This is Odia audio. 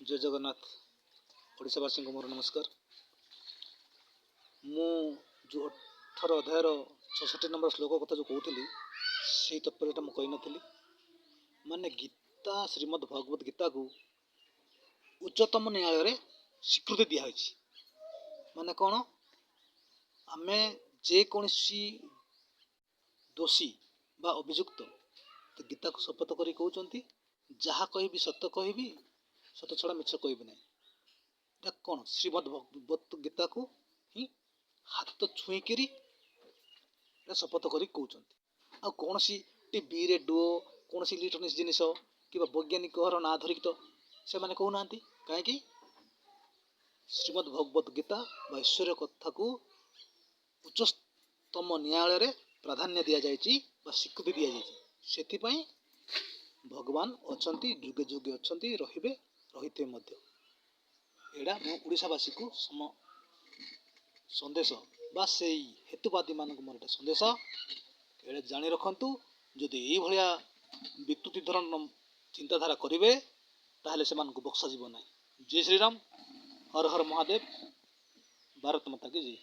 ଜୟ ଜଗନ୍ନାଥ। ଓଡ଼ିଶାବାସୀଙ୍କୁ ମୋର ନମସ୍କାର। ମୁଁ ଯେଉଁ 18 ଅଧ୍ୟାୟର 66 ନମ୍ବର ଶ୍ଲୋକ କଥା ଯେଉଁ କହୁଥିଲି, ସେଇ ତାତ୍ପର୍ଯ୍ୟଟା ମୁଁ କହିନଥିଲି। ମାନେ ଗୀତା, ଶ୍ରୀମଦ୍ ଭଗବତ ଗୀତାକୁ ଉଚ୍ଚତମ ନ୍ୟାୟାଳୟରେ ସ୍ୱୀକୃତି ଦିଆହୋଇଛି। ମାନେ କ'ଣ? ଆମେ ଯେକୌଣସି ଦୋଷୀ ବା ଅଭିଯୁକ୍ତ ଗୀତାକୁ ଶପଥ କରି କହୁଛନ୍ତି, ଯାହା କହିବି ସତ କହିବି, ସତ ଛଡ଼ା ମିଛ କହିବି ନାହିଁ। ଏଇଟା କ'ଣ? ଶ୍ରୀମଦ୍ ଭଗବତ ଗୀତାକୁ ହିଁ ହାତ ଛୁଇଁକିରି ଏଇଟା ଶପଥ କରି କହୁଛନ୍ତି। ଆଉ କୌଣସି ଟିଭି, ରେଡ଼ିଓ, କୌଣସି ଇଲେକ୍ଟ୍ରୋନିକ୍ସ ଜିନିଷ କିମ୍ବା ବୈଜ୍ଞାନିକର ନାଁ ଧରିକି ତ ସେମାନେ କହୁନାହାନ୍ତି। କାହିଁକି? ଶ୍ରୀମଦ୍ ଭଗବତ ଗୀତା ବା ଈଶ୍ୱର କଥାକୁ ଉଚ୍ଚତମ ନ୍ୟାୟାଳୟରେ ପ୍ରାଧାନ୍ୟ ଦିଆଯାଇଛି ବା ସ୍ୱୀକୃତି ଦିଆଯାଇଛି। ସେଥିପାଇଁ ଭଗବାନ ଅଛନ୍ତି, ଯୁଗେ ଯୁଗେ ଅଛନ୍ତି, ରହିବେ, ରହିଥିବେ ମଧ୍ୟ। ଏଇଟା ମୁଁ ଓଡ଼ିଶାବାସୀକୁ ସନ୍ଦେଶ ବା ସେଇ ହେତୁବାଦୀମାନଙ୍କୁ ମୋର ଏଇଟା ସନ୍ଦେଶ। ଏଇଟା ଜାଣି ରଖନ୍ତୁ, ଯଦି ଏଇଭଳିଆ ବିକୃତି ଧରଣର ଚିନ୍ତାଧାରା କରିବେ, ତାହେଲେ ସେମାନଙ୍କୁ ବକ୍ସା ଯିବ ନାହିଁ। ଜୟ ଶ୍ରୀରାମ, ହର ହର ମହାଦେବ, ଭାରତ ମାତା କି ଜୟ।